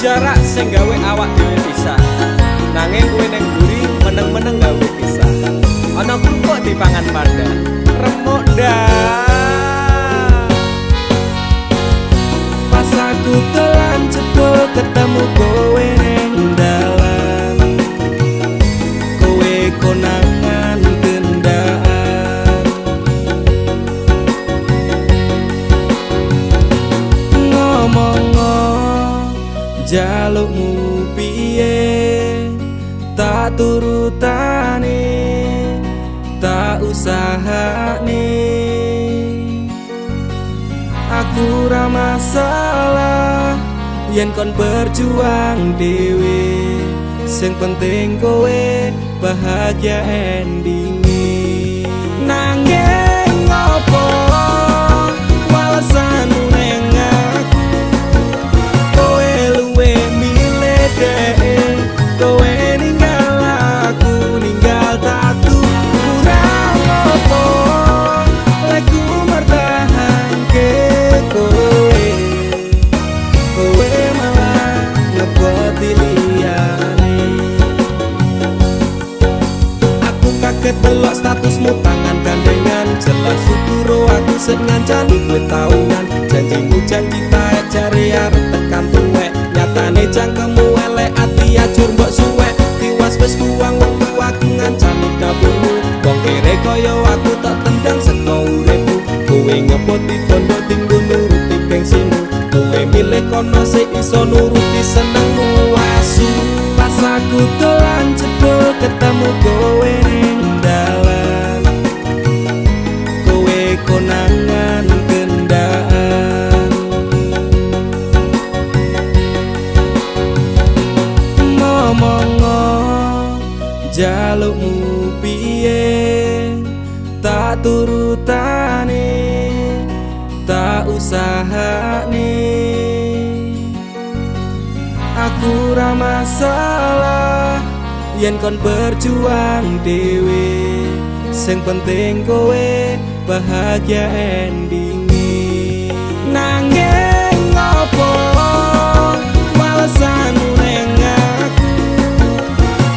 Jarak sing gawe awak dhewe pisah. Nanging kowe ning mburi meneng-meneng gawe kisah. Ana kerupuk dipangan panda. Remuk ndak. Pas aku dolan jebul ketemu kowe ning dalan. Kowe konangan kendaan. Ngomong jalukmu piye, tak turutane, tak usahane. Aku ra masalah yen kon berjuang dhewe, sing penting kowe bahagia endinge. Nanging opo walesanmu neng aku? Kowe luwih milih dheke, kowe ninggal aku, ninggal tatu. Kurang opo lekku mertahanke kowe, kowe malah ngeboti liyane. Aku kaget delok statusmu tangan gandengan, jelas futuro aku sing ngancani kowe taunan. Janjimu janji taek jare arep tekan tuwek, nyatane cangkemmu elek, ati ajur mbok suwek. Tiwas wis buang wektu aku ngancani dapurmu, wong kere kaya aku tak tendang saka uripmu. Kowe ngeboti bondo dinggo nuruti gengsimu, kowe milih kono sing iso nuruti senengmu. Asu, pas aku dolan jebul ketemu kowe ning dalan. Kowe konangan kendaan. Ngomong jalukmu piye, tak turutane, tak usahane. Aku ra masalah yen kon berjuang dhewe, sing penting kowe bahagia endinge. Nanging opo walesanmu neng aku?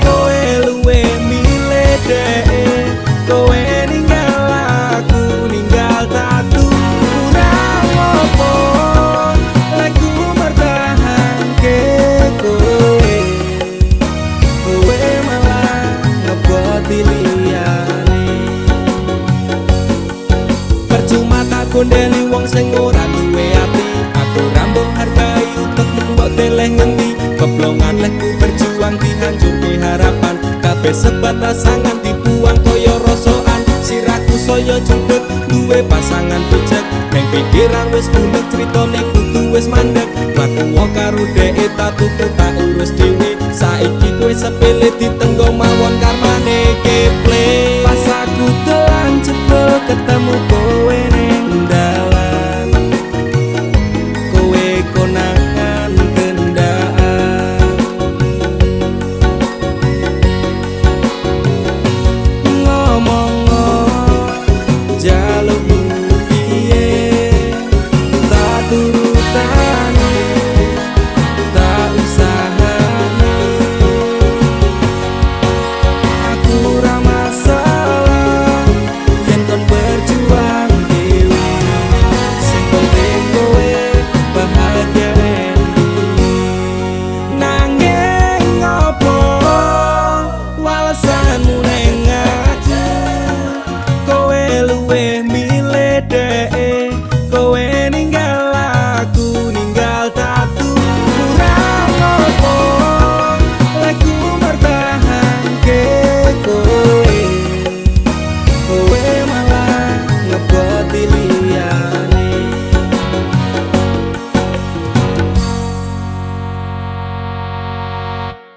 Kowe luwih milih dheke, kowe ninggal aku, ninggal tatu. Kurang opo lekku mertahanke kowe, kowe malah ngeboti liyane. Percuma tak gondeli wong sing ora duwe ati, aku ra mbok hargai utekmu mbok deleh ngendi. Keblongan lekku berjuang dihancurke harapan, kabeh sebatas angan dibuang kaya rosokan. Sirahku saya judeg duwe pasangan picek, neng pikiran wis bunek critane kudu wis mandek. Mlaku karo